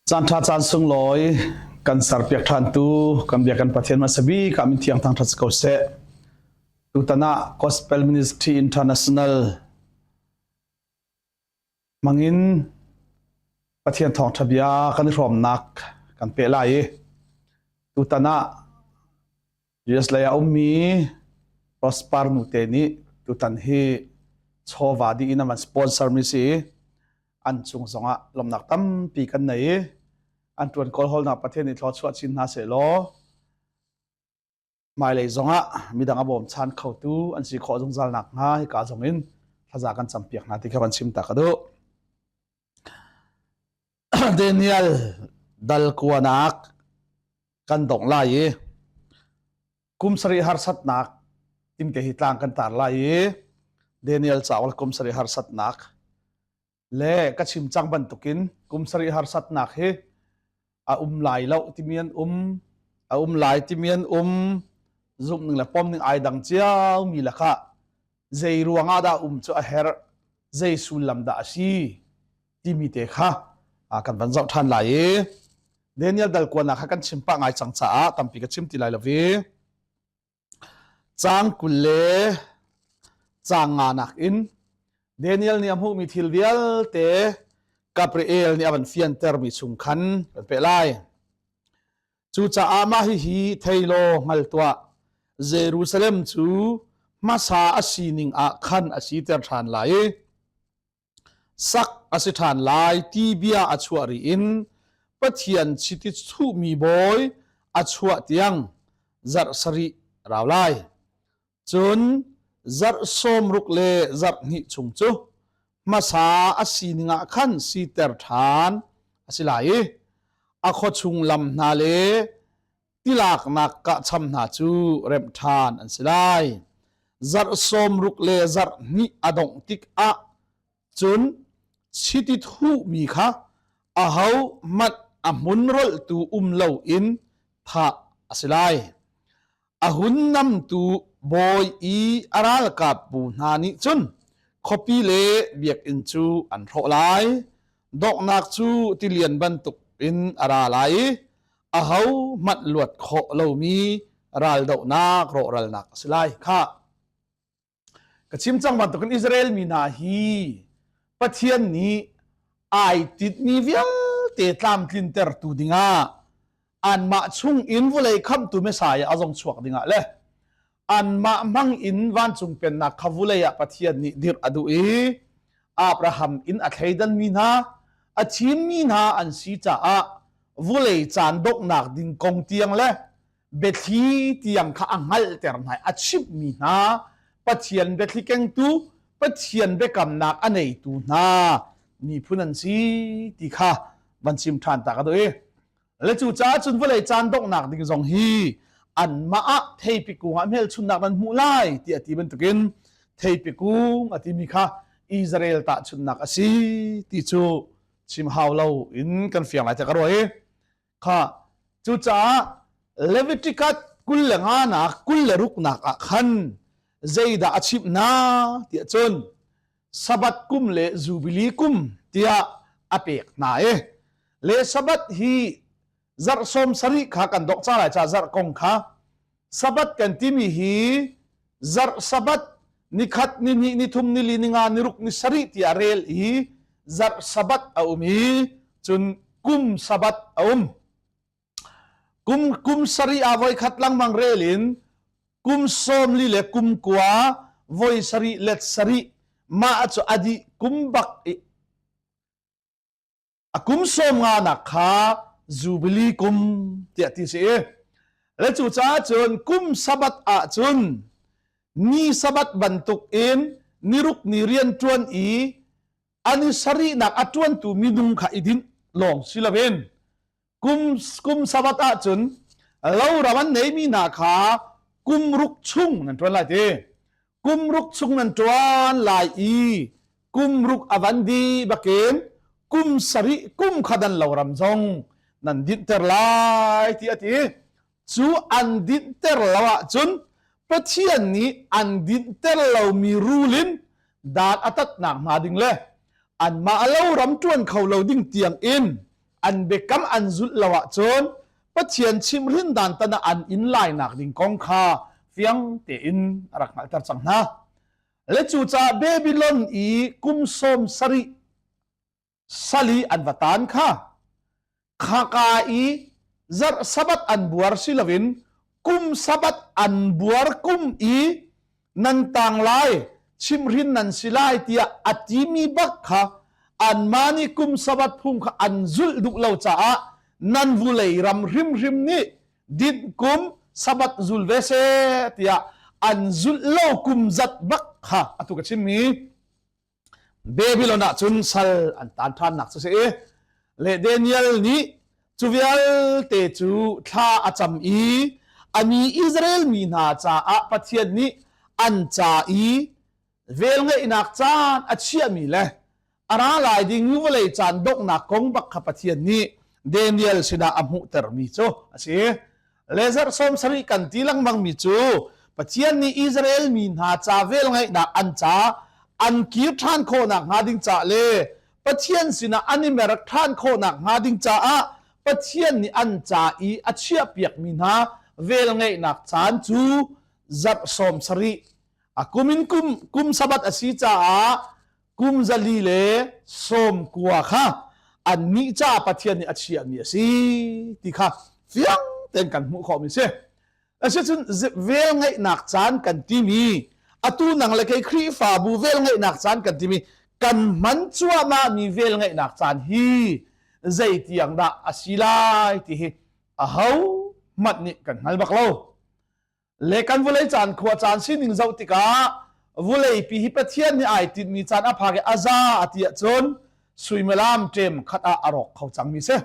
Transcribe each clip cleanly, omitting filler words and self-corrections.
Caan ṭha caan sunglawi kan serpiak ṭhantu kan bia kan Pathian hmasa bik ah min thiang thangṭhat si ko seh. Tutan ah Gospel Ministry International hmangin Pathian thawngṭha bia kan i hrawmnak kan peh lai i tutan ah US lei ah ummi Prosper nute nih tutan hi chawva dih in an van sponsor mi si i an cung zongah lawmhnak tampi kan nei i an ṭuan kawlhawlnak Pathian nih thluachuah chin hna sehlaw hmailei zongah midang a bawmchan khotu an si khawh zungzal nakhnga hika zongin thlaza kan campiak hna ti kha van chim ta ka duh. Daniel dal kuanak kan dongh lai i kum sarih harsatnak timte hi tlang kan tar lai i Daniel cauk le kum sarih harsatnak le ka chim cang bantukin kum sarih harsatnak hi a um lai lo timi an um a um lai timi an um zumh ning le pom ning ai dang cio mi lakah zei ruangah dah um cu a herh zei sullam dah a si timi te kha kan van zoh ṭhan lai i Daniel dal kuanak kha kan chim pah ngai cang caah tampi ka chim ti lai lo i caang 20 le caang nganak in Daniel nih a hmuhmi thil vialte Gabriel nih a van fiantermi chung khan kan peh lai. Cucaah mah hihi thei law hngal tuah. Jerusalem cu hmasa a sining ah khan a siter ṭhan lai i sak a si ṭhan lai ti bia a chuah ri in Pathian chiti thuhmi bawi a chuah tiang zarh sarih rau lai. Cun zarh 60 le zarh hnih chung cu hmasa a sining ah khan siter ṭhan a si lai i a khuachung lam hna le tilaknak kahcham hna cu remh ṭhan an si lai. Zarh 60 le zarh hnih a dongh tikah cun chiti thuhmi kha aho hmanh a hmun rolhtu um loin thah a si lai. A hun namtu bawi i a ralkapbu hna nih cun khuapi le biakinn cu an hrawh lai. Donghnak cu tilian bantuk in a ra lai i aho hmanh luat khawh lomi raldohnak rawhralnak a si lai. Khah! Ka chim cang bantukin Israel mi hna hi Pathian nih ai tinhmi vialte tlamtlintertu dingah anmah chung in vawlei khamhtu Messiah a zong chuak dingah le anmah hmang in vancung pennak kha vulei ah Pathian nih dirh a duh i Abraham in a thleidanmi hna a thimmi hna an si caah vulei caan donghnak ding kong tiang le biathli tiang kha a hngalhter hna a chimhmi hna Pathian biathli kengtu Pathian biakamnak a neitu hna miphun an si ti kha van chim ṭhan ta ka duh i le cu caah cun vawlei caan donghnak ding zong hi anmah ah theipi kung ah hmelchunhnak nan hmuh lai ti a ti bantukin theipi kung a timi kha Israel tahchunhnak a si ti cu chim hau lo in kan fiang lai te ka ruah i Kha cucaah Leviticus 25 nak 26 nak ah khan zeidah a chimh hna tiah cun Sabbath kum le Jubilee kum tiah a pek hna i le Sabbath hi zarh 70 kha kan dok ca lai ca zarh kong kha Sabbath kan timi hi zarh Sabbath nikhat ni hnih ni thum ni li ni nga ni ruk ni sarih tiah rel i zarh Sabbath a um i cun kum Sabbath a um. Kum kum sarih ah voi khat lengmang rel in kum 40 le kum kua voi sarih let sarih mah cu a dih kum bak i A kum 50 nak kha Jubilee kum tiah ti si. Le cucaah cun kum Sabbath ah cun ni Sabbath bantuk in niruk ni rian ṭuan i ani sarihnak a ṭuantu minung kha i dinh lawng si loin kum kum Sabbath ah cun loram an neimi hna kha kum ruk chung nan ṭuan lai ti. Kum ruk chung nan ṭuan lai i kum ruk a van di bakin kum sarih kum kha nan loram zong nan dinhter lai ti a ti. Cu an dinhter lo ahcun Pathian nih an dinhter lomi rul in dan a tatnak hna ding le anmah loram ṭuan kho lo ding tiang in An biakam an zulh lo ahcun Pathian chimhrin dan tan ah an in lainak ding kong kha fiang tein a rak hngalhter cang hna. Le cucaah Babylon i kum 70 sali an va tan kha khaka i zarh Sabbath an buar si loin kum Sabbath an buar kum i nan tang lai chimhrin nan si lai tiah a timi bak kha anmah nih kum Sabbath phung kha an zulh duh lo caah nan vulei ram hrimhrim nih dinh kum Sabbath zul ve seh tiah an zulh lo kum zat bak kha atu ka chimmi Babylon ah cun sal an taan ṭhannak cu si i le Daniel nih cu vialte cu thla a cam i a mi Israel mi hna caah Pathian nih an ca i velngeihnak caan a chiahmi le a ra lai ding vawlei caan donghnak kong bak kha Pathian nih Daniel sinah a hmuhtermi cu a si. Le zarh 70 kan ti lengmang mi cu Pathian nih Israel mi hna ca velngeihnak an ca an kir ṭhan khawhnak hnga ding ca le Pathian sinah an i mer ṭhan khawhnak hnga ding caah Pathian nih an ca i a chiahpiakmi hna velngeihnak caan cu zarh 70 a kum in kum kum Sabbath a si caah kum 490 kha annih caah Pathian nih a chiahmi a si ti kha fiang tein kan hmuh khawhmi si. Asicun velngeihnak caan kan timi atu nang le kei Khrihfabu velngeihnak caan kan timi kan hman cuahmah mi velngeihnak caan hi zeitiang dah a si lai ti hi aho hmanh nih kan hngal bak lo. Le kan vawlei caan khua caan sining zoh tikah vawleipi hi Pathian nih ai tinhmi caan a phak i a za a ti ahcun suimilam ṭem khat ah a rawk kho cangmi si.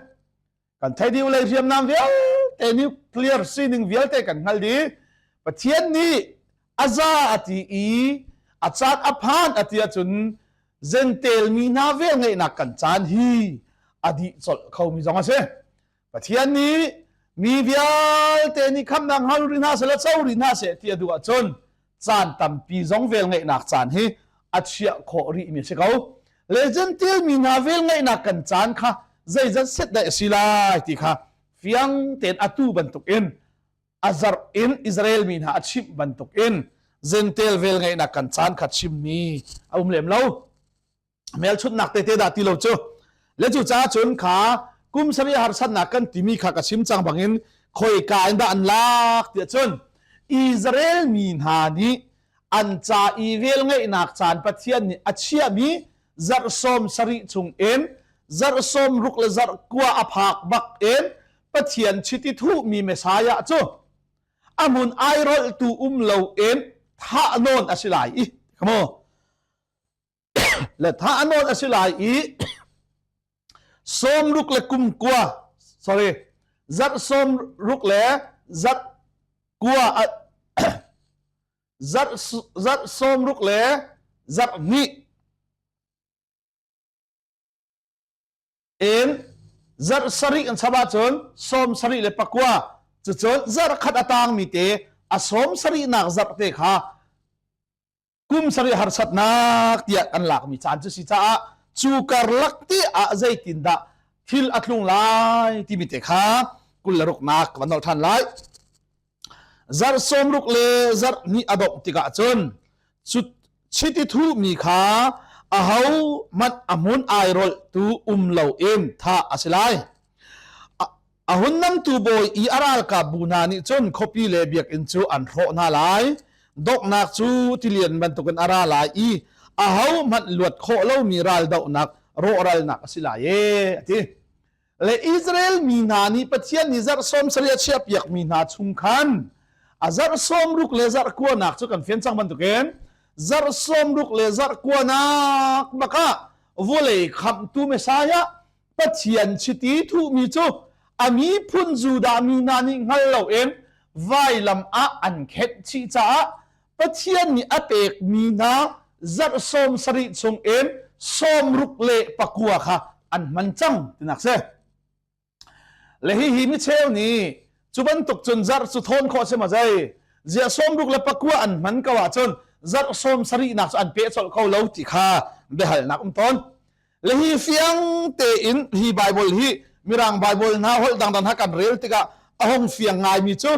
Kan thei dih vawlei hriamnam vialte nuclear sining vialte kan hngal dih. Pathian nih a za a ti i a caan a phan a ti ahcun zentel mi hna velngeihnak kan caan hi a dih colh khomi zong a si. Pathian nih mi vialte nih khamnak hngal rih hna seh le co rih hna seh ti a duh ahcun caan tampi zong velngeihnak caan hi a chiah khawh rihmi a si ko. Le Gentil mi hna velngeihnak kan caan kha zeizat set dah a si lai ti kha fiang tein atu bantukin a zarh in Israel mi hna a chimh bantukin Gentil velngeihnak kan caan kha chimmi a um lem lo. Hmelchunhnak tete dah ti lo cu. Le cu caah cun kha kum sarih harsatnak kan timi kha ka chim cang bangin khoika in dah an lak tiah cun Israel mi hna nih an ca i velngeihnak caan Pathian nih a chiahmi zarh 70 chung in zarh 60 le zarh 9 a phak bak in Pathian chiti thuhmi Messiah cu a hmun airolhtu um loin thah nawn a si lai i come on Le tha a nawn a si lai i 60 le kum kua, sorry, zarh 60 le zarh kua, zarh zarh 60 le zarh hnih in zarh sarih an chap ahcun 79 cucun zarh khat a tangmi te a 70nak zarh te kha kum sarih harsatnak tiah kan lakmi caan cu si caah cu karlak te ah zeitindah thil a tlung lai timi te kha 26nak ka van nolh ṭhan lai. Zarh 60 le zarh hnih a dongh tikah cun cu chiti thuhmi kha aho hmanh a hmun airolhtu um loin thah a si lai. A hun namtu bawi i a ralkapbu hna nih cun khuapi le biakinn cu an hrawh hna lai. Donghnak cu tilian bantukin a ra lai i ahohmanh luat khawh lomi raldohnak rawhralnak a si lai ee, a ti. Le Israel mi hna nih Pathian nih zarh 70 a chiahpiakmi hna chung khan a zarh 60 le zarh kuanak cu kan fian cang bantukin zarh 60 le zarh kuanak bakah vawlei khamhtu Messiah Pathian chiti thuhmi cu a miphun Judah mi hna nih hngal loin vailam ah an khenh chih caah Pathian nih a pekmi hna zarh 70 chungin 69 kha an hman cang tinak si. Le hihi micheu nih cu bantuk cun zarh cu thawn khawh si ma zei ziah 69 an hman ko ahcun zarh 70nak cu an peh colh ko lo ti kha biahalnak um tawn. Le hi fiang tein hi Bible hi Mirang Bible hna holh dangdang hna kan rel tikah a hong fiang ngaimi cu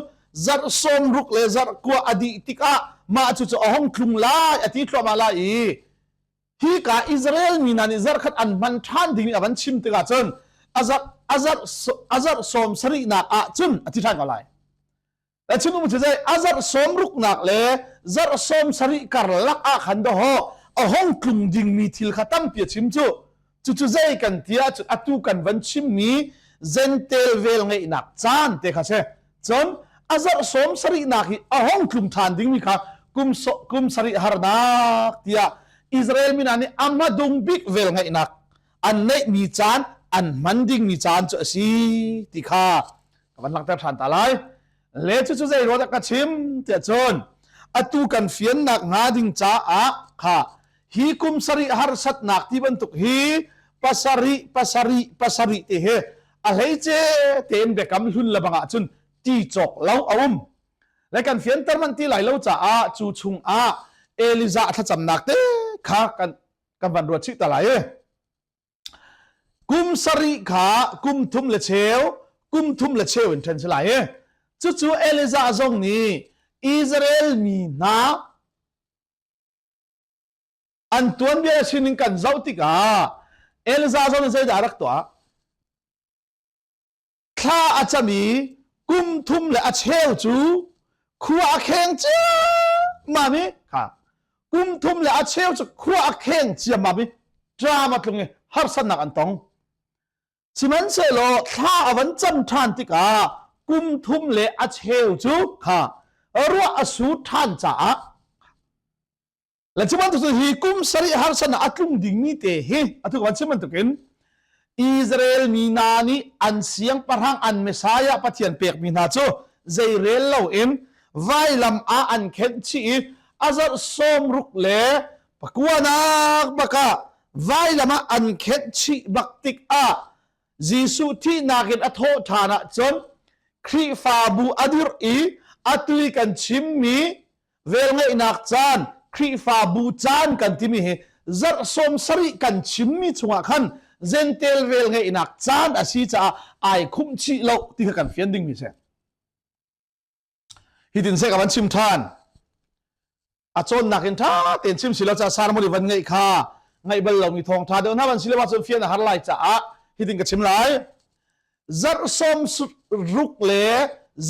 zarh 60 le zarh kua a dih tikah mah cu cu a hong tlung lai a ti thluahmah lai i hi ka Israel mi hna nih zarh khat an hman ṭhan ding a van chim tikah cun a zarh 70nak ah cun a ti ṭhan ko lai. A chim um cu zei a zarh 60nak le zarh 70 karlak ah khan dawh a hong tlung dingmi thil kha tampi a chim cu. Cucu zei kan ti ahcun atu kan van chimmi Gentel vel ngeihnak caan te kha si. Cun a zarh 70nak hi a hong tlung ṭhan dingmi kha kum sarih harnak tiah Israel mi hna nih a hmadung bik vel ngeihnak an neihmi caan an hman dingmi caan cu a si ti kha ka van langhter ṭhan ta lai. Le cucu zei ruah dah ka chim tiah cun atu kan fiannak hnga ding caah kha hi kum sarih harsatnak ti bantuk hi pasarih pasarih pasarih ti hi a hleice tein biakam hlun le bang ah cun ti cawk lo a um. Le kan fianter man ti lai lo caah cu chung ah Elijah thlacamnak te kha kan kan van ruat chih ta lai e. Kum sarih kha kum thum le cheu, kum thum le cheu in ṭhen si lai i cucu Elijah zong nih Israel mi hna an tuanbia sining kan zoh tikah Elijah zong nih zeidah a rak tuah? Thla a cam i kum thum le a cheu cu khua a kheng ciammam i kha kum thum le a cheu cu khua a kheng ciammam i ṭam a tlung i harsatnak an tong. Sihmanhsehlaw thla a van cam ṭhan tikah kum thum le a cheu cu kha ruah a sur ṭhan caah Le cu bantuk hi kum sarih harsatnak a tlung dingmi te hi atu kan chim bantukin Israel mi hna nih an siangpahrang an Messiah Pathian pekmi hna cu zeirel loin vailam ah an khenh chih i a zarh 60 le pakuanak bakah vailam ah an khenh chih bak tikah Jesuh thihnak in a thawh ṭhan ahcun Khrihfabu a dirh i atu i kan chimmi Velngeihnak caan, Khrihfabu caan kan timi hi zarh 70 kan chimmi chungah khan Gentel velngeihnak caan a si caah ai khumh chih lo ti kha kan fian dingmi si. Hitin se ka van chim ṭhan. A cawnnak in ṭha tein chim si lo ca sermon i van ngeih kha ngaih bal lomi thawng ṭha deuh hna van si lo ahcun fian a har lai caah hitin ka chim lai. Zarh 60 le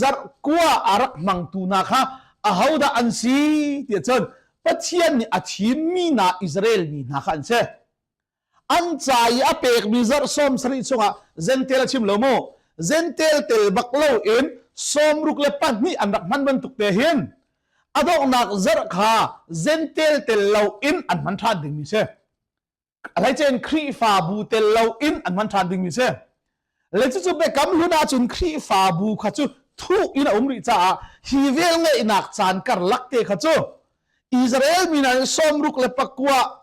zarh kua a rak hmangtu hna kha ahodah an si tiah cun Pathian nih a thimmi hna Israel mi hna kha an si. An ca i a pekmi zarh 70 chungah Gentel a chim lo mu. Gentel tel bak loin 62 an rak hman bantuk te hin a donghnak zarh kha Gentel tel loin an hman ṭhan dingmi si. Hleicen Khrihfabu tel loin an hman ṭhan dingmi si. Le cucu biakam hlun ahcun Khrihfabu kha cu thuk in a um rih caah hi velngeihnak caan karlak te kha cu Israel mi hna nih 69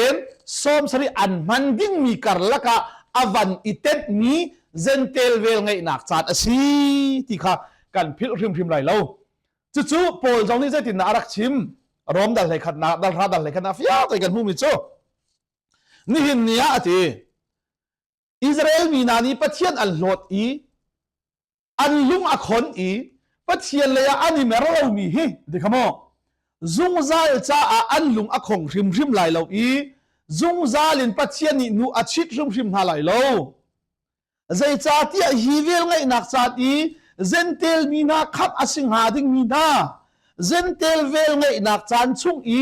in 70 an hman dingmi karlak ah a van i tenhmi Gentel velngeihnak caan a si ti kha kan philh hrimhrim lai lo. Cucu Paul zong nih zeitindah a rak chim? Rom dal hlei khatnak, dal hra dal hlei khatnak fiang tein kan hmuhmi cu nihin ni ah a ti Israel mi hna nih Pathian an hlawt i an lung a khon i Pathian lei ah an i mer lomi hi ti kha maw zungzal caah an lung a khong hrimhrim lai lo i zungzal in Pathian nih nu a chit hrimhrim hna lai lo. Zeicahtiah hi velngeihnak caan i Gentel mi hna khamh a si hnga dingmi hna Gentel velngeihnak caan chung i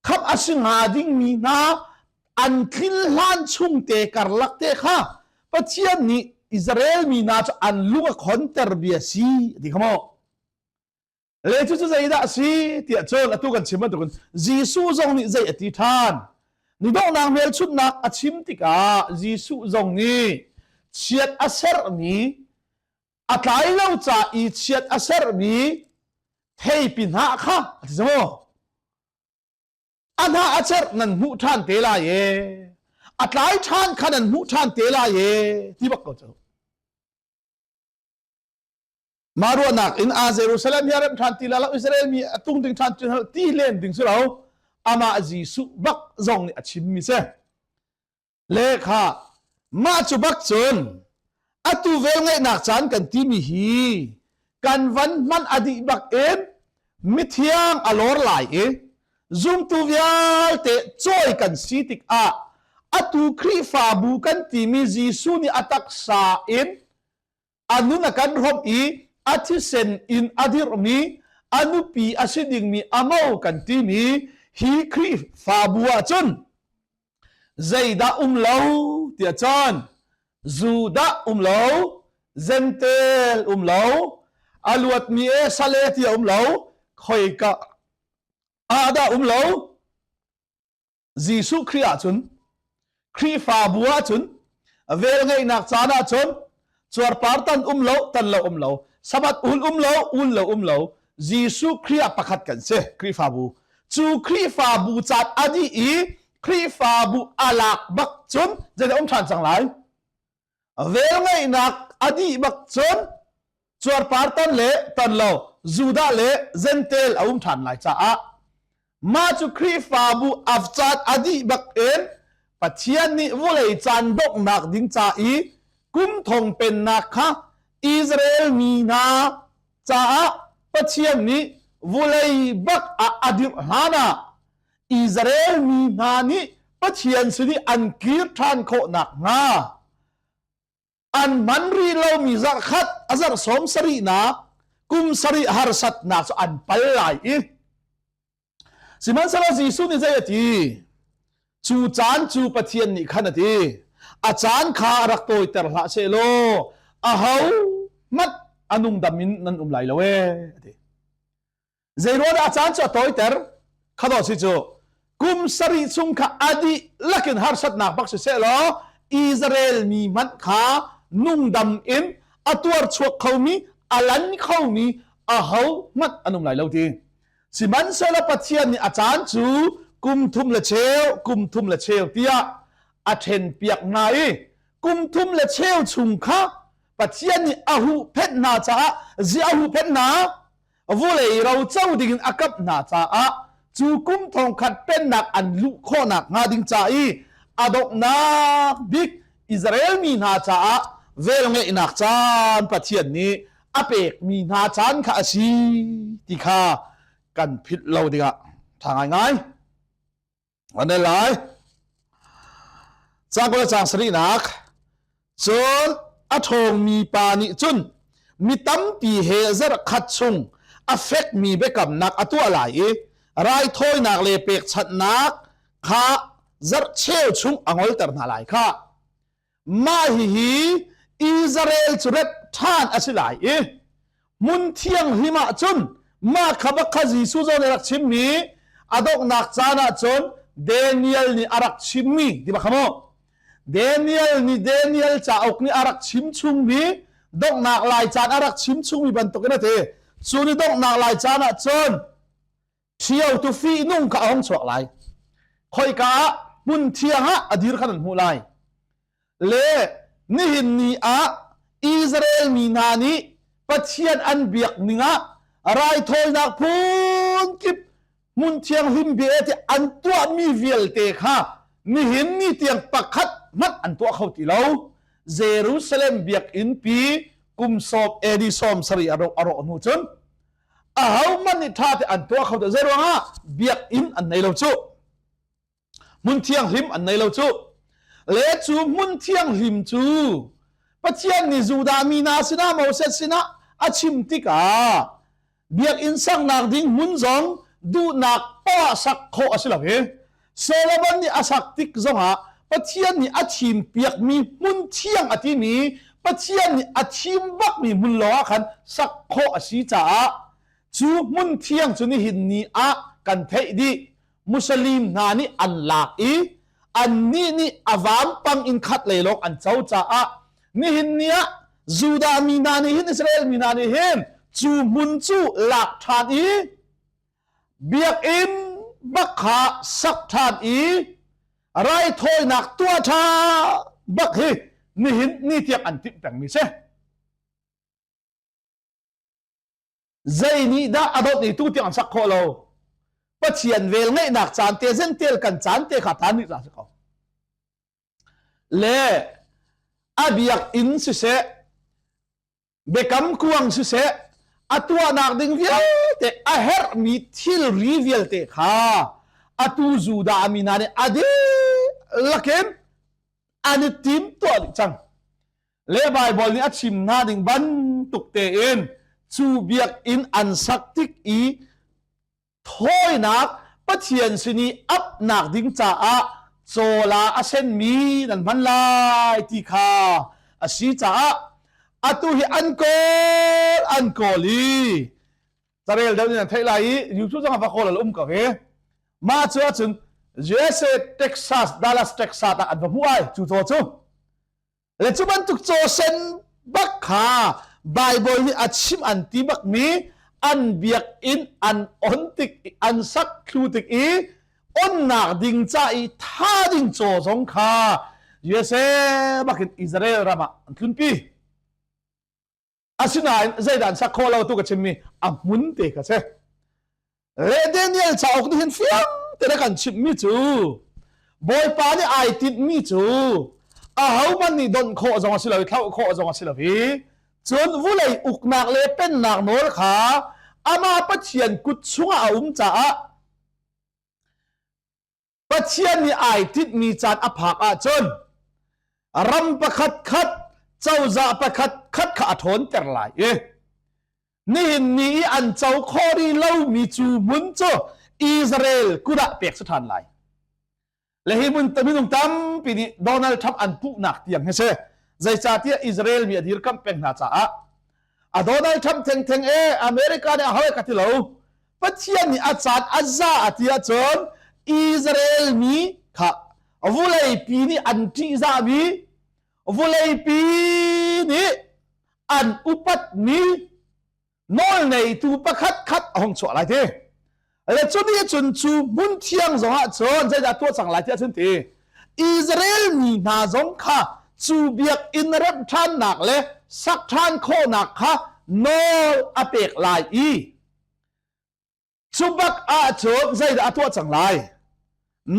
khamh a si hnga dingmi hna an tlin hlan chung te karlak te kha Pathian nih Israel mi hna cu an lung a khonter bia si ti kha maw? Le cucu zeidah a si tiah cun atu kan chim bantukin Jesuh zong nih zei a ti ṭhan. Ni donghnak hmelchunhnak a chim tikah Jesuh zong nih chiat a sermi a tlai lo ca i chiat a sermi theipi hnah kha a ti maw? A hnah a cerh nan hmuh ṭhan te lai e. A tlai ṭhan kha nan hmuh ṭhan te lai e ti bak ko cu. Mah ruahnak in a Jerusalem hi a remh ṭhan ti la lo, Israel mi a tung ding ṭhan ti len ding si lo. Amah Jesuh bak zong nih a chimmi si. Le kha mah cu bak cun Atu vel ngeihnak caan kan timi hi kan van hman a dih bak in mithiang a lor lai i zumtu vialte cawi kan si tikah atu Khrihfabu kan timi Jesuh nih a taksa in a nun a kan hrawmh i a thisen in a dirhmi a nupi a si dingmi a mo kan timi hi Khrihfabu ahcun zeidah um lo tiah cun Judah um lo Gentel um lo a luatmi e sale ti um lo khoika ah dah um lo Jesuh Khrih ahcun Khrihfabu ahcun velngeihnak caan ahcun cuarpar tan um lo tan lo um lo Sabbath ul um lo ul lo um lo Jesuh Khrih ah pakhat kan si Khrihfabu cu Khrihfabu caan a dih i Khrihfabu a lak bak cun zeidah um ṭhan cang lai Velngeihnak a dih bak cun cuarpar tan le tan lo Judah le Gentel a um ṭhan lai caah mah cu Khrihfabu afcaan a dih bak in Pathian nih vawlei caan donghnak ding ca i kum thong pennak kha Israel mi hna caah Pathian nih vawlei bak ah a dirh hlan ah Israel mi hna nih Pathian sin i an kir ṭhan khawh nakhnga an man rih lomi zarh khat a zarh sawm sarihnak kum sarih harsatnak cu an pal lai i sihmanhsehlaw Jesuh nih zei a ti cu caan cu Pathian nih khan a ti a caan kha rak tawiter hlah sehlaw aho hmanh a nungdam in nan um lai lo ee a ti Zeiruang dah a caan cu a tawiter? Khadawh si cu kum sarih chung kha a dih lakin harsatnak bak siseh law Israel mi hmanh kha nungdam in a tuar chuak khomi a lan khomi aho hmanh an um lai lo ti. Sihmanhsehlaw Pathian nih a caan cu kum thum le cheu, kum thum le cheu tiah a ṭhen piak hna i kum thum le cheu chung kha Pathian nih a huhphenh hna caah zi a huhphenh hna vulei ro co dingin a kap hna caah cu kum thongkhat pennak an luh khawhnak hnga ding ca i a donghnak bik Israel mi hna caah velngeihnak caan Pathian nih a pekmi hna caan kha a si ti kha kan philh lo dingah ṭha ngaingai. An lai. Caang kul le caang sarihnak. Cun a ṭhawngmi pa nih cun mi tampi he zarh khat chung a fekmi biakamnak a tuah lai i raithawinak le pekchanhnak kha zarh cheu chung a ngolter hna lai kha. Mah hihi Israel cu rep ṭhan a si lai i hmun thianghlim ah cun mah kha bak kha Jesuh zong nih a rak chimmi a donghnak caan ah cun Daniel nih a rak chimmi ti bak kha mu Daniel nih Daniel cauk nih a rak chim chungmi donghnak lai caan a rak chim chungmi bantukin a ti cu ni donghnak lai caan ah cun ṭhio tu fihnung kha a hung chuak lai khoika ah hmun thiang ah a dir kha nan hmuh lai le nihin ni ah Israel mi hna nih Pathian an biak ning ah raithawinak phun kip hmun thianghlim bia ti an tuahmi vialte kha nihin ni tiang pakhat hmanh an tuah kho ti lo Jerusalem biakinn pi kum sawm AD 70 a rawh hnu cun ahohmanh nih ṭha te an tuah kho ti zeiruangah biakinn an nei lo cu hmun thianghlim an nei lo cu le cu hmun thianghlim cu Pathian nih Judah mi hna sinah Moses sinah a chim tikah biakinn saknak ding hmun zong duhnak poah sak khawh a si lo i Solomon nih a sak tik zongah Pathian nih a thim piakmi hmun thiang a timi Pathian nih a thim bakmi hmun lawngah khan sak khawh a si caah cu hmun thiang cu nihin ni ah kan theih dih Muslim hna nih an lak i annih nih a vampang in khat lei lawng an co caah nihin ni ah Judah mi hna nih hin Israel mi hna nih hin cu hmun cu lak ṭhan i Biakinn bak kha sak ṭhan i raithawinak tuah ṭha bak hi nihin ni tiang an timh pengmi si. Zei nih dah a dawt ni tu tiang an sak khawh lo? Pathian vel ngeihnak caan te zentel kan caan te kha tan rih ca si ko. Le a biakinn siseh, Biakam kuang siseh, a tuahnak ding vialte a herhmi thilri vialte kha atu Judah mi hna nih a dihlak in an i tim tuah dih cang. Le Baibal nih a chim hna ding bantuk tein cu biakinn an sak tik i thawinak Pathian sin i apnak ding caah cawla a senmi nan hman lai ti kha a si caah atu hi an kawl an kawl i carel deuh nih nan theih lai i YouTube zong ah va kawl al um ko hi. Mah cu ahcun USA Texas Dallas Texas ah an va hmuh ai cu caw cu. Le cu bantuk caw sen bak kha Baibal nih a chim an ti bakmi an biakinn an on tik an sak thlu tik i onnak ding ca i tha ding caw zong kha USA bakin Israel ram ah an tlunpi. Asinain zeidah an sak khawh lo tu ka chimmi a hmun te kha si. Le Daniel cauk nih hin fiang te kan chimhmi cu Bawipa nih ai tinhmi cu ahohmanh nih donh khawh zong a si lo i thlauh khawh zong a si lo i cun vulei uknak le pennak nawl kha amah Pathian kut chungah a um caah Pathian nih ai tinhmi caan a phak ahcun ram pakhat khat cozah pakhat khat kha a ṭhawnter lai i nihin ni i an co khawh rih lomi cu hmun cu Israel kut ah pek si ṭhan lai. Le hi hmun minung tampi nih Donald Trump an puhnak tiang hi si. Zeicahtiah Israel mi a dirkamh peng hna caah a Donald Trump thengtheng e America nih a hawi ka ti lo. Pathian nih a caan a za a ti ahcun Israel mi kha vuleipi nih an ṭihzahmi vuleipi nih an upatmi nawlneitu pakhat khat a hung chuah lai ti. Le cu nih cun cu hmun thiang zongah cun zeidah tuah cang lai ti ahcun ti Israel mi hna zong kha cu biakinn remh ṭhannak le sak ṭhan khawhnak kha nawl a pek lai i cu bak ahcun zeidah a tuah cang lai?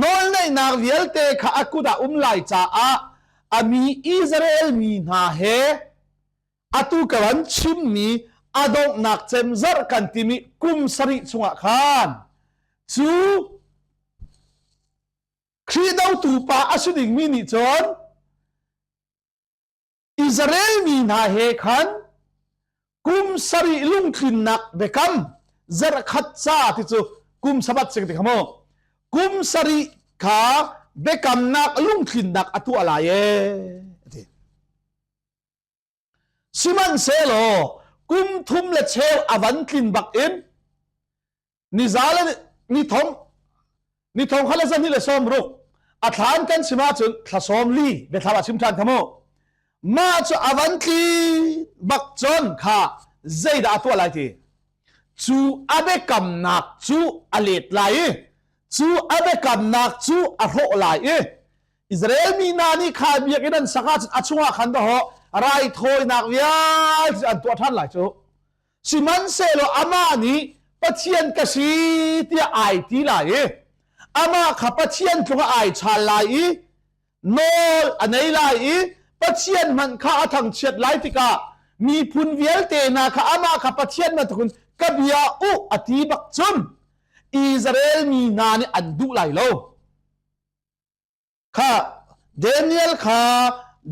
Nawlneihnak vialte kha a kut ah um lai caah a mi Israel mi hna he atu ka van chimmi a donghnak cem zarh kan timi kum sarih chungah khan cu Khrih dotu pa a si dingmi nih cun Israel mi hna he khan kum sarih lungtlinnak biakam zarhkhat ca ti cu kum sabat sing ti kha mu kum sarih kha biakamnak lungtlinnak a tuah lai ee ti. Sihmanhsehlaw kum thum le cheu a van tlin bak in niza le ni thong ni thong kha le zahnih le sawm ruk a thlan kan chim ahcun thla sawm li biathlam ah chim ṭhan kha mu. Mah cu a van tli bak cun kha zeidah a tuah lai ti? Cu a biakamnak cu a let lai i cu a biakamnak cu a hrawh lai i Israel mi hna nih kha biakinn an sak ahcun a chungah khan dahawh raithawinak vialte an tuah ṭhan lai cu. Sihmanhsehlaw amah nih Pathian ka si tiah ai ti lai i amah kha Pathian tluk ah ai chaal lai i nawl a nei lai i Pathian hmanh kha a thangchiat lai tikah miphun vialte hna kha amah kha Pathian bantukin ka bia u a ti bak cun Israel mi hna nih an duh lai lo. Kha Daniel kha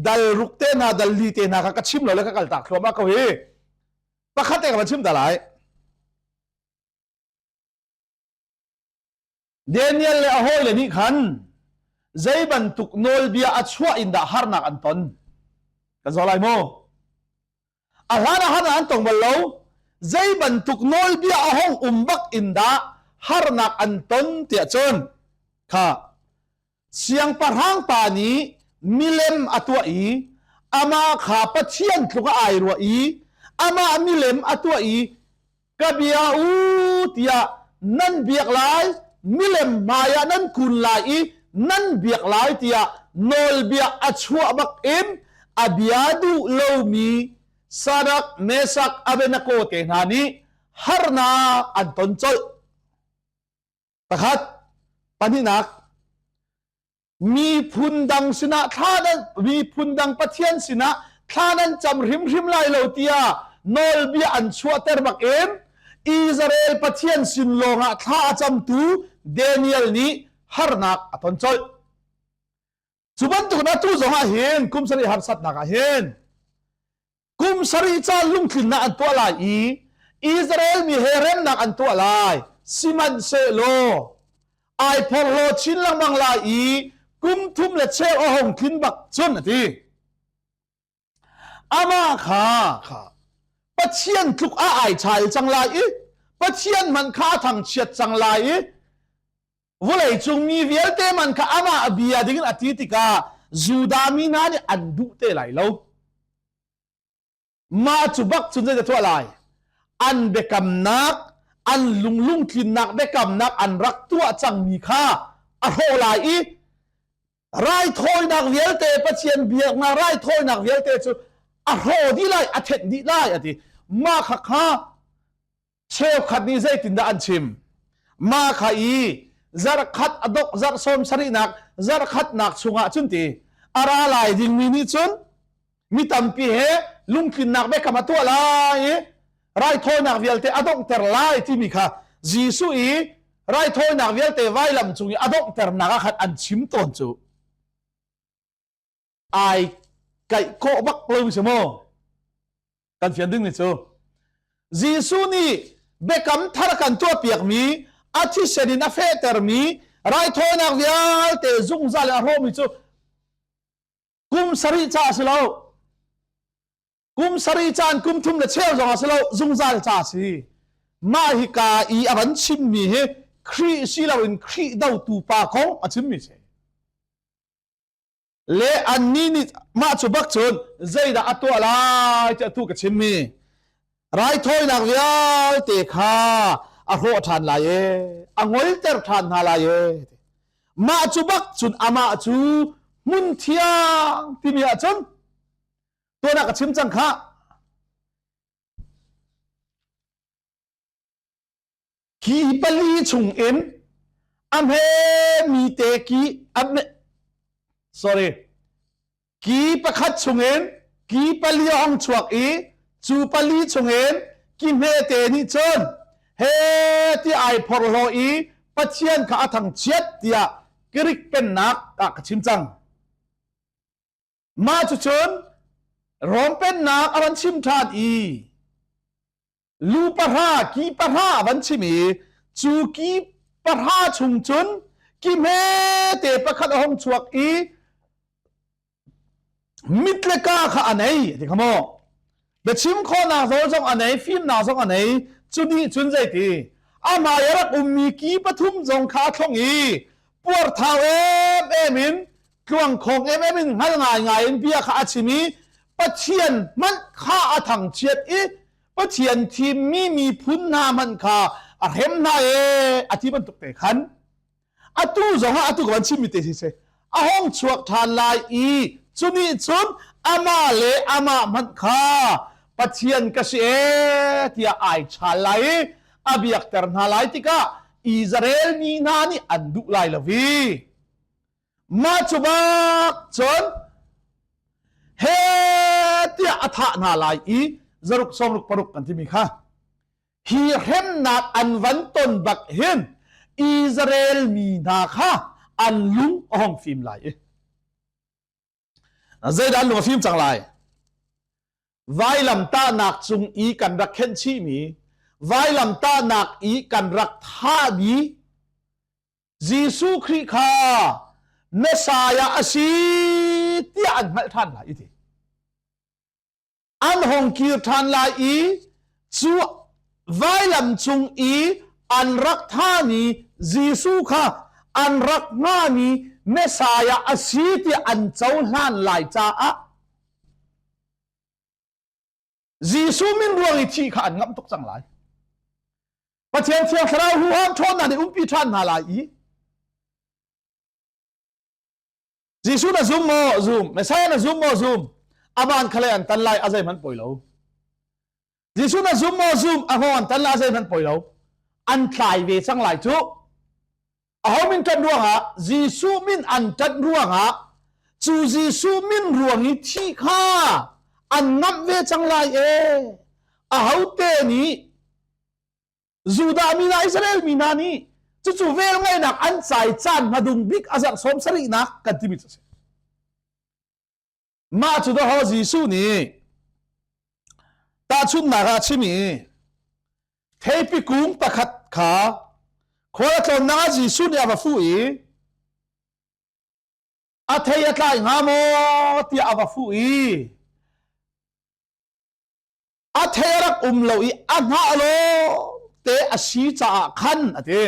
dal ruk te hna dal li te hna kha ka chim lo le ka kal tak thluahmah ko hi. Pakhat te ka van chim ta lai. Daniel le a hawile nih khan zei bantuk nawlbia a chuah in dah harnak an ton? Kan zoh lai maw? A hlan ah harnak an tong bal lo. Zei bantuk nawlbia a hong um bak in dah harnak an ton tiah cun kha siangpahrang pa nih milem a tuah i amah kha Pathian tluk ah ai ruah i amah milem a tuah i ka bia u tiah nan biak lai, milem hmaiah nan kun lai i nan biak lai tiah nawlbia a chuah bak in a bia duh lomi Sadak, Mesak, Abednego te hna nih harnak an ton colh. Pakhat, pahnihnak, miphun dang sinah thla nan miphun dang Pathian sinah thla nan cam hrimhrim lai lo tiah nawlbia an chuahter bakin Israel Pathian sin lawngah thla a camtu Daniel nih harnak a ton colh. Cu bantuk in atu zong ah hin kum sarih harsatnak ah hin kum sarih ca lungtlinnak an tuah lai i Israel mi he remnak an tuah lai. Sihmanhsehlaw ai phorhlaw chin lengmang lai i kum thum le cheu a hong tlin bak cun a ti. Amah kha kha Pathian tluk ah ai chal cang lai i Pathian hmanh kha a thangchiat cang lai i Vawlei cung mi vialte man kha amah bia dingin a ti tikah Judah mi hna nih an duh te lai lo. Mah cu bak cun zei tuah lai? An biakamnak, an lunglungtlinnak biakamnak an rak tuah cangmi kha a hrawh lai i raithawinak vialte Pathian biaknak raithawinak vialte cu a hrawh dih lai, a thenh dih lai a ti. Mah kha kha Cheukhat nih zeitindah an chim? Mah kha i zarhkhat a dok zarh sawm sarihnak zarhkhatnak chungah cun ti a ra lai dingmi nih cun mi tampi he lungtlinnak biakam a tuah lai i raithawinak vialte a donghter lai timi kha Jesuh i raithawinak vialte vailam cung i a donghternak ah khan an chim tawn cu. Ai kaih kawh bak lo si maw? Kan fian ding ni cu Jesuh nih biakam thar kan tuahpiakmi a thisen in a fehtermi raithawinak vialte zungzal in a hrawhmi cu kum sarih ca a si lo kum sarih caan kum thum le cheu zong a si lo zungzal ca a si mah hi ka i a van chimmi hi Khrih si loin Khrih dotu pa kong a chimmi si Le annih nih mah cu bak cun zeidah a tuah lai ti atu ka chimmi raithawinak vialte kha a hrawh ṭhan lai e a ngolter ṭhan hna lai e mah cu bak cun amah cu hmun thiang timi ahcun tuan ah ka chim cang khah Ki pali chungin a hmemi te ki a sorry ki pakhat chungin ki pali a hong chuak i cu pali chungin ki hmete nih cun he ti ai phorhlaw i Pathian kha a thangchiat tiah Greek pennak ah ka chim cang. Mah cucun Rom pennak a van chim ṭhan i lu pahra ki pahra a van chim i cu ki pahra chung cun ki hmete pakhat a hung chuak i mit le ka kha a nei ti kha maw biachim khawhnak zawl zong a nei fimnak zong a nei cu nih cun zeiti amah i a rak ummi ki pathum zong kha a thlong i puarthau em em in tluangkhawng em em in hngal ngaingai in bia kha a chim i Pathian hmanh kha a thangchiat i Pathian thimmi miphun hna hmanh kha a hrem hna e a ti bantuk te khan atu zong ah atu ka van chimmi te si se a hong chuak ṭhan lai i cunih cun amah le amah hmanh kha Pathian ka si e tiah ai chal lai i a biakter hna lai tikah Israel mi hna nih an duh lai lo i Mah cu bak cun he tiah a thah hna lai i zaruk sawmruk paruk kan timi kha hi hremnak an van ton bak hin Israel mi hna kha an lung a hong fim lai i zeidah an lung a fim cang lai vailamtahnak cung i kan rak khenh chihmi vailamtahnak i kan rak thahmi Jesuh Khrih kha Messiah a si tiah an hngalh ṭhan lai i ti. An hong kir ṭhan lai i cu vailam cung i an rak thami Jesuh kha an rak hngami Messiah a si tiah an cohlan lai caah Jesuh min ruang i thih kha an ngamh tuk cang lai. Pathian Thiang Thlarau huham ṭhawnnak nih umpi ṭhan hna lai i Jesuh na zum maw? Zum. Messiah na zum maw? Zum. Aban khale an tan lai a zeihmanh poi lo. Jesuh na zum maw? Zum. A hngawng an tan lai a zeihmanh poi lo. An tlai ve cang lai cu. Aho min ṭanh ruangah Jesuh min an ṭanh ruangah cu Jesuh min ruang i thi kha An ngamh ve cang lai e. Ahote nih Judah mi hna Israel mi hna nih cucu velngeihnak an cai caan hmadung bik a zarh sawm sarihnak kan timi cu a si. Mah cu dawhaw Jesuh nih tahchunhnak ah a chim i theipi kung pakhat kha khual a tlawnnak ah Jesuh nih a va fuh i a thei a tlai hnga maw tiah a va fuh i a thei a rak um lo i a hnah lawng te a si caah khan a ti.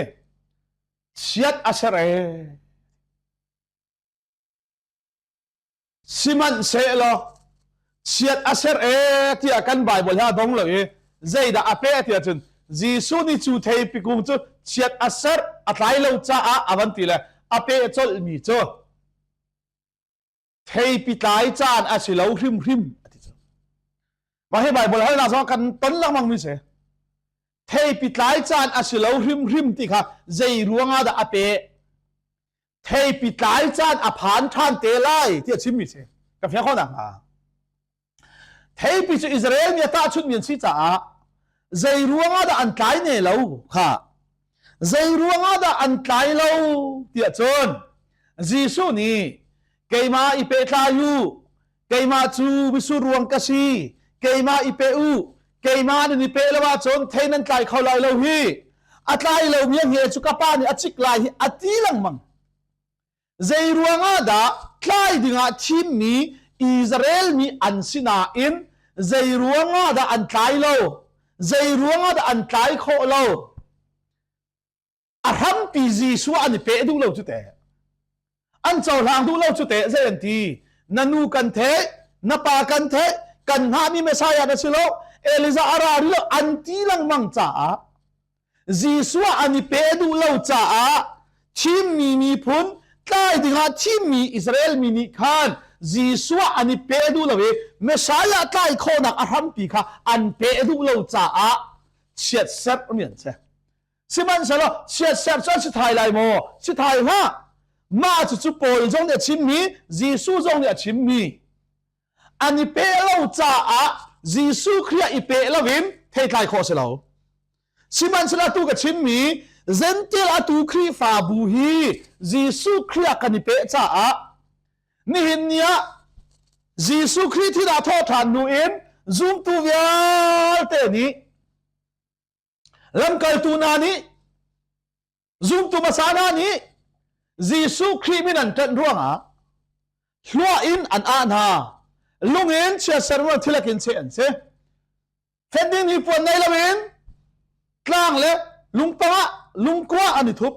Chiat a ser ee. Sihmanhsehlaw chiat a ser ee tiah kan Baibal hi a dong lo i zeidah a peh tiah cun Jesuh nih cu theipi kung cu chiat a ser a tlai lo caah a van ti le a peh colhmi cu theipi tlai caan a si lo hrimhrim a ti cu. Mah hi Baibal halnak zong kan ton lengmang mi si. Theipi tlai caan a si lo hrimhrim ti kha zei ruangah dah a peh? Theipi tlai caan a phan ṭhan te lai ti a chimmi si. Ka fiang khawh nakhnga. Theipi cu Israel mi a tahchunhmi an si caah zei ruangah dah an tlai ne lo kha zei ruangah dah an tlai lo tiah cun Jesuh nih keimah i pehtlai u keimah cu misur ruang ka si keimah i pe u keimah nan i pe lo ahcun thei nan tlai kho lai lo hi a tlai lomi a nge cu ka pa nih a cik lai hi a ti lengmang Zei ruangah dah tlai dingah thimmi Israel mi an si nain zei ruangah dah an tlai lo? Zei ruangah dah an tlai khawh lo? A hrampi Jesuh an i peh duh lo cu teh. An cohlang duh lo cu teh zei an ti? Na nu kan theih, na pa kan theih, kan hngahmi Messiah na si lo, Elijah a ra rih lo an ti lengmang caah Jesuh an i pe duh lo caah thimmi miphun tlai dingah thimmi Israel mi nih khan Jesuh an i pe duh lo i Messiah tlai khawhnak a hrampi kha an pe duh lo caah chiatserh mi an si. Sihmanhsehlaw chiatserh cu an si thai lai maw? Si thai hlah. Mah cucu Paul zong nih a chimmi, Jesuh zong nih a chimmi. An i pe lo caah Jesuh Khrih ah i pe loin theitlai khawh si lo. Sihmanhsehlaw atu ka chimmi Gentile atu Khrihfabu hi Jesuh Khrih ah kan i peh caah nihin ni ah Jesuh Khrih thih ah thawh ṭhan hnu in zumtu vialte nih lamkaltu hna nih Zumtu hmasa hna nih Jesuh Khrih min an ṭanh ruangah hluah in an ah hna. Lung in chiatser ruang thilak in cheh an si. Fenh hi puan nei loin tlang le lungpang ah lungkua an i thup.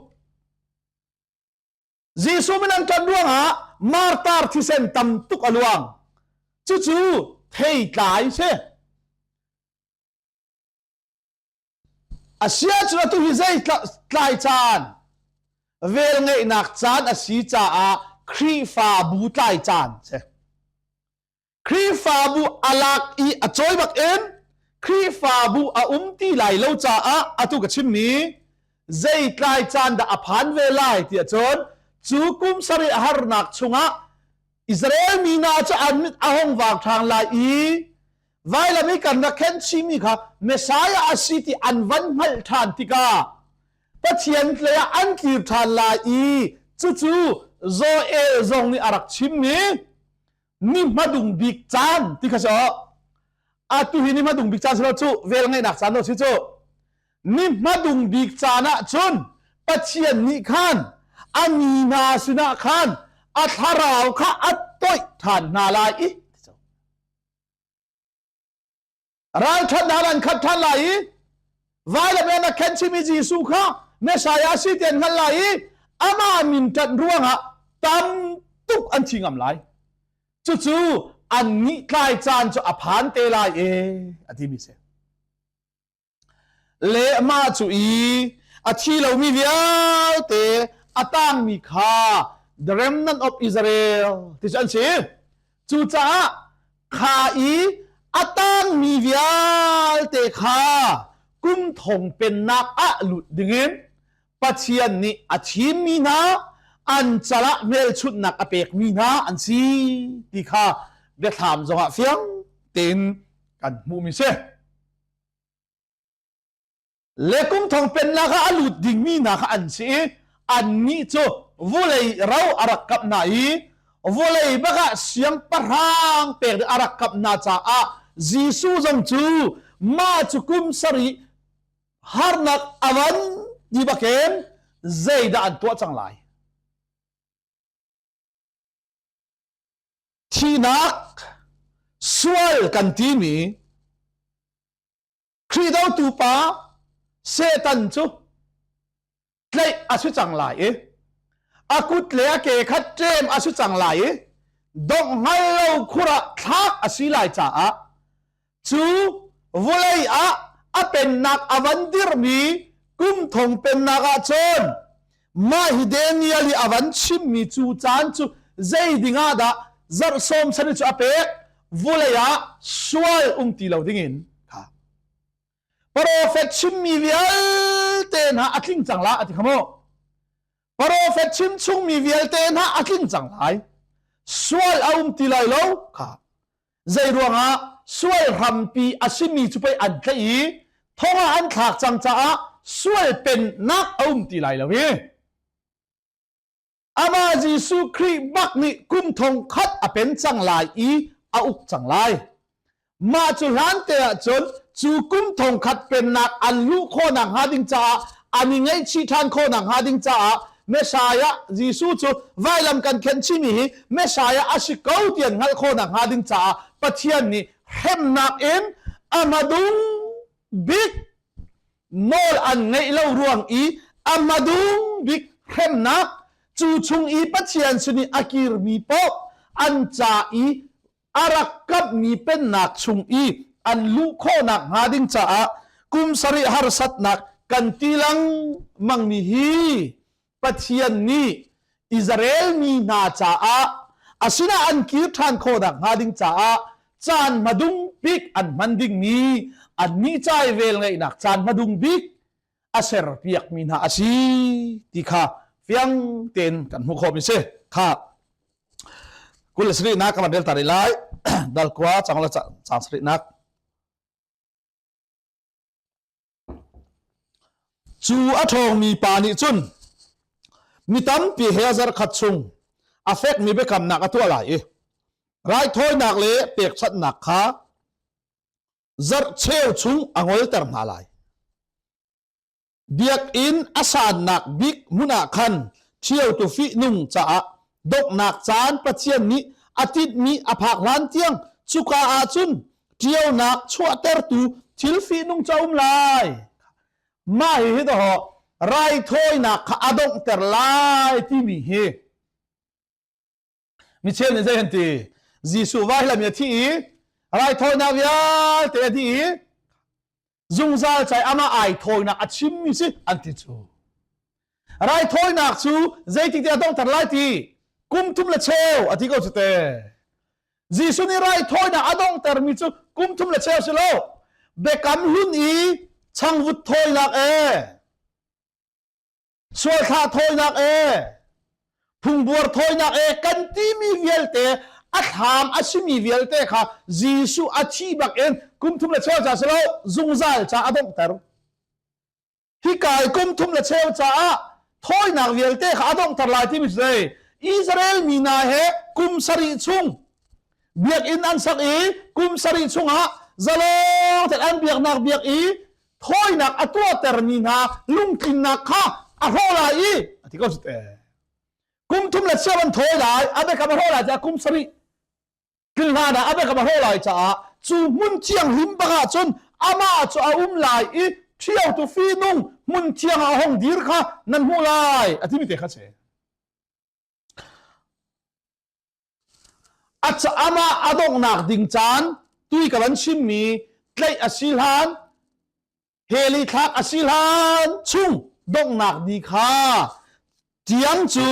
Jesuh min an ṭanh ruangah martar thisen tam tuk a luang. Cucu theitlai si. Asiahcun atu hi zei tlai caan velngeihnak caan a si caah Khrihfabu tlai caan si. Khrihfabu a lak i a cawi bak in Khrihfabu a um ti lai lo caah atu ka chimmi zei tlai caan dah a phan ve lai tiah cun cu kum sarih harnak chungah Israel mi hna cu an mit a hong vang ṭhang lai i Vailam i kan rak khen chihmi kha Messiah a si ti an van hngalh ṭhan tikah Pathian tlei ah an tlir ṭhan lai i cucu Joel zong nih a rak chimmi ni hmadung bik caan ti kha si aw. Atu hi ni hmadung bik caan si lo cu vel ngeihnak caan lo si cu. Ni hmadung bik caan ah cun Pathian nih khan a mi hna sinah khan a thlarau kha a toih ṭhan hna lai i Ralṭhatnak an khat ṭhan lai i vailam in a khen chimi Jesuh kha Messiah si ti an hngalh lai i amah min ṭanh ruangah tam tuk an thi ngam lai. Cucu an nih tlai caan cu a phan te lai e a timi si. Le mah cu i a thi lomi vialte a tangmi kha the remnant of Israel ti cu an si. Cucaah kha i a tangmi vialte kha kum thong pennak ah lut dingin Pathian nih a thimmi hna an cal ah hmelchunhnak a pekmi hna an si ti kha biathlam zongah fiang. tein kan hmuhmi si. Le kum thong pennak ah a lut dingmi hna kha an si i annih cu vulei ro a rak kap hna i vulei bak ah siangpahrang pek a rak kap hna caah Jesuh zong cu mah cu kum sarih harnak a van ti bakin zeidah an tuah cang lai? Thihnak sual kan timi Khrih dotu pa Satan cu tlaih a si cang lai i a kut le a ke kha ṭem a si cang lai i dongh hngal lo khur ah thlak a si lai caah cu vawlei ah a pennak a van dirhmi kum thong pennak ah cun mah hi Daniel i a van chimmi cu caan cu zei ding ah dah zarh sawm chan cu a pek vulei ah sual um ti lo dingin kha Profet chimmi vialte hna a tling cang la a ti kha mu Profet chim chungmi vialte hna a tling cang lai sual a um ti lai lo kha zei ruangah sual hrampi a simi cu pei an tlaih i thong ah an thlak cang caah sual pennak a um ti lai lo hi Amah Jesuh Khrih bak nih kum thong khat a pen cang lai i a uk cang lai. Mah cu hlan te ahcun cu kum thong khat pennak an luh khawhnak hnga ding caah an i ngaihchih ṭhan khawhnak hnga ding caah Messiah Jesuh cu vailam kan khenh chihmi hi Messiah a si ko ti an hngalh khawhnak hnga ding caah Pathian nih hremnak in a hmadung bik nawl an ngeih lo ruang i a hmadung bik hremnak cu chung i Pathian sin i a kirmi paoh an ca i a rak kamhmi pennak chung i an luh khawhnak hnga ding caah kum sarih harsatnak kan ti lengmangmi hi Pathian nih Israel mi hna caah a sinah an kir ṭhan khawhnak hnga ding caah caan hmadung bik an hman dingmi annih ca i velngeihnak caan hmadung bik a serpiakmi hna a si ti kha fiang tein kan hmuh khawhmi si kha 27nak ka van rel ta rih lai dal kua cang la cang sarihnak Cu a ṭhawngmi pa nih cun mi tampi he zarkhat chung a fekmi biakamnak a tuah lai i raithawinak le pekchanhnak kha zarh cheu chung a ngolter hna lai. Biakinn a sannak bik hmun ah khan ṭhiotu fihnung caah donghnak caan Pathian nih a tinhmi a phak hlan tiang cuka ah cun ṭionak chuahtertu thil fihnung cu a um lai. Mah hihi dawh raithawinak kha a donghter lai timi hi Michel nih zei an ti? Jesuh vailam i a thi i raithawinak vialte a dih i zungzal cai amah ai thawinak a chimmi si an ti cu. Raithawinak cu zeitik ti a donghter lai ti kum thum le cheu a ti ko cu te. Jesuh nih raithawinak a donghtermi cu kum thum le cheu si lo. Biakam hlun i changvut thawinak ee sualthlah thawinak ee phungbuar thawinak ee kan timi vialte a thlam a simi vialte kha Jesuh a thi bak in kum thum le cheu ca si lo zungzal ca a donghter hika i kum thum le cheu caah thawinak vialte kha a donghter lai timi cu zei Israel mi hna he kum sarih chung biakinn an sak i kum sarih chungah zalong tein an biaknak biak i thawinak a tuahtermi hna lungtlinnak kha a hrawh lai i a ti ko cu te kum thum le cheu an thawi lai a biakam a hrawh lai caah kum sarih tlin hlan ah a biakam a hrawh lai caah cu hmun thianghlim bak ah cun amah cu a um lai i ṭhiotu fihnung hmun thiang ah a hong dir kha nan hmuh lai a timi te kha si Amah a donghnak ding caan tui ka van chimmi tlaih a si hlan heli thlak a si hlan chung donghnak ni kha tiang cu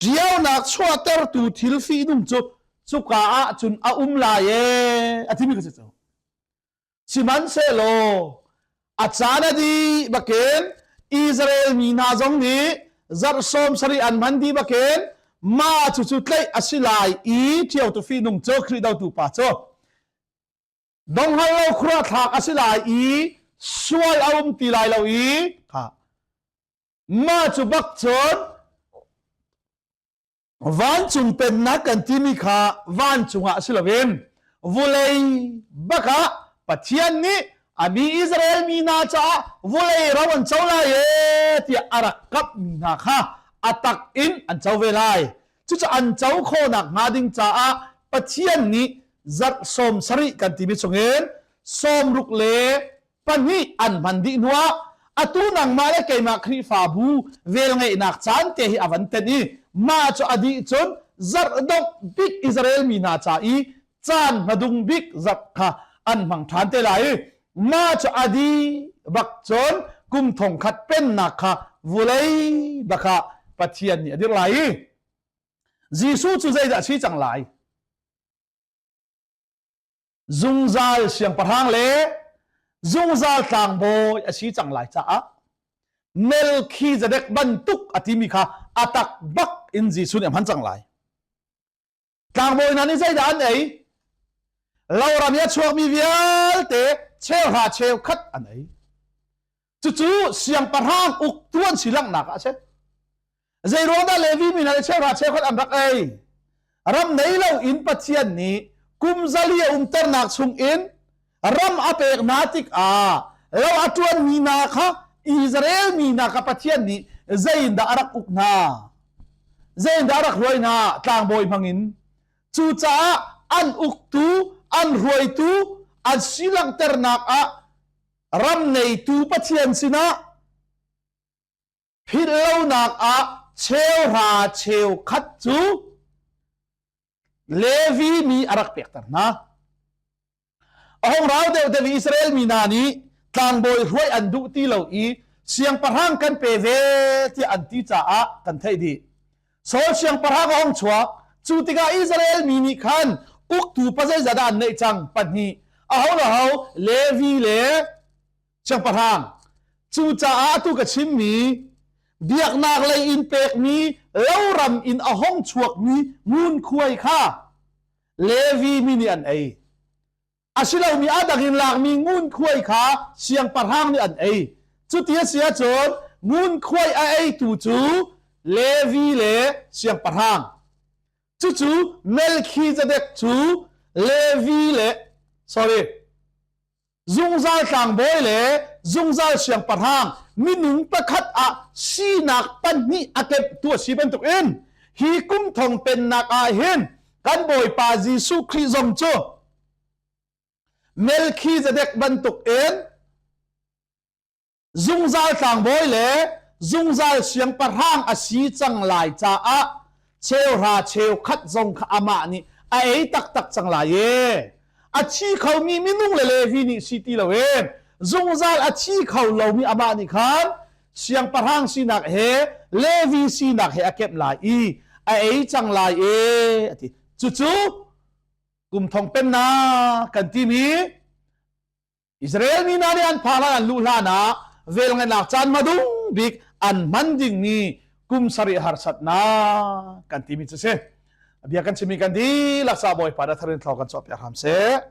ṭiaunak chuahtertu thil fihnung cu cuka ah cun a um lai ee a timi ka si cu. Sihmanhsehlaw a caan a dih bakin Israel mi hna zong nih zarh sawm sarih an hman dih bakin Ma cu cu tlaih a si lai i ṭhio tu fihnung cu Khrih dotu pa cu donghal lo khua thlak a si lai i sual a um ti lai lo i kha mah cu bak cun vancung pennak kan timi kha vancung ah si loin vulei bak ah Pathian nih a mi Israel mi hna caah vulei ro an co lai e tiah a rak kamh mi hna kha a tak in an co ve lai. Cucu an co khawhnak hnga ding caah Pathian nih zarh 70 kan timi chungin 62 an hman dih hnuah atu nangmah le keimah Khrihfabu velngeihnak caan te hi a van tenh i mah cu a dih cun zarh dongh bik Israel mi hna ca i caan hmadung bik zarh kha an hmang ṭhan te lai i mah cu a dih bak cun kum thong khat pennak kha vulei bak ah Pathian nih a dirh lai i Jesuh cu zeidah a si cang lai? Zungzal siangpahrang le zungzal tlangbawi a si cang lai caah Melkhizedek bantuk a timi kha a tak bak in Jesuh nih a hman cang lai. Tlangbawi hna nih zeidah an ei? Loram i a chuakmi vialte cheuhra cheukhat an ei. Cucu siangpahrang uktu an si langhnak ah a si. Zeiruang dah Levi mi hna nih cheuhra cheukhat an rak ei? Ram nei lo in Pathian nih kum zali a umternak chungin ram a pek hna tikah lo a ṭuanmi hna kha Israel mi hna kha Pathian nih zeiindah a rak uk hna? Zeiindah a rak hruai hna? Tlangbawi hmangin. Cucaah an uktu, an hruaitu, an si langhternak ah ram neitu Pathian sinah philhlonak ah cheuhra cheukhat cu Levi mi a rak pekter hna. A hung rau deuh deuh i Israel mi hna nih tlangbawi hruai an duh ti lo i siangpahrang kan pe ve tiah an ti caah kan theih dih. Saul siangpahrang a hung chuak. Cu tikah Israel mi nih khan uktu pazeizat dah an neih cang? Pahnih. Aho le ho? Levi le siangpahrang. Cucaah atu ka chimmi biaknak lei in pekmi loram in a hong chuakmi ngunkhuai kha Levi mi nih an ei. Asilomi a dang in lakmi ngunkhuai kha siangpahrang nih an ei. Cuti a si ahcun ngunkhuai a eitu cu Levi le siangpahrang. Cucu Melkhizedek cu Levi le sorry zungzal tlangbawi le zungzal siangpahrang minung pakhat ah sinak pahnih a kemhtu a si bantukin hi kum thong pennak ah hin kan Bawipa Jesuh Khrih zong cu Melkhizedek bantukin Zungzal tlangbawi le zungzal siangpahrang a si cang lai caah cheuhra cheukhat zong kha amah nih a ei taktak cang lai e. A thi khomi minung le Levi nih si ti loin zungzal a thi kho lomi amah nih khan siangpahrang sinak he Levi sinak he a kemh lai i a ei cang lai e a ti. Cucu kum thong pennak kan timi Israel mi hna nih an phak hlan an luh hlan ah velngeihnak caan hmadung bik an hman dingmi kum sarih harsatnak kan timi cu si. Bia kan chimmi kan dihlak sa Bawipa na tharin thlo kan cawh piak hram seh.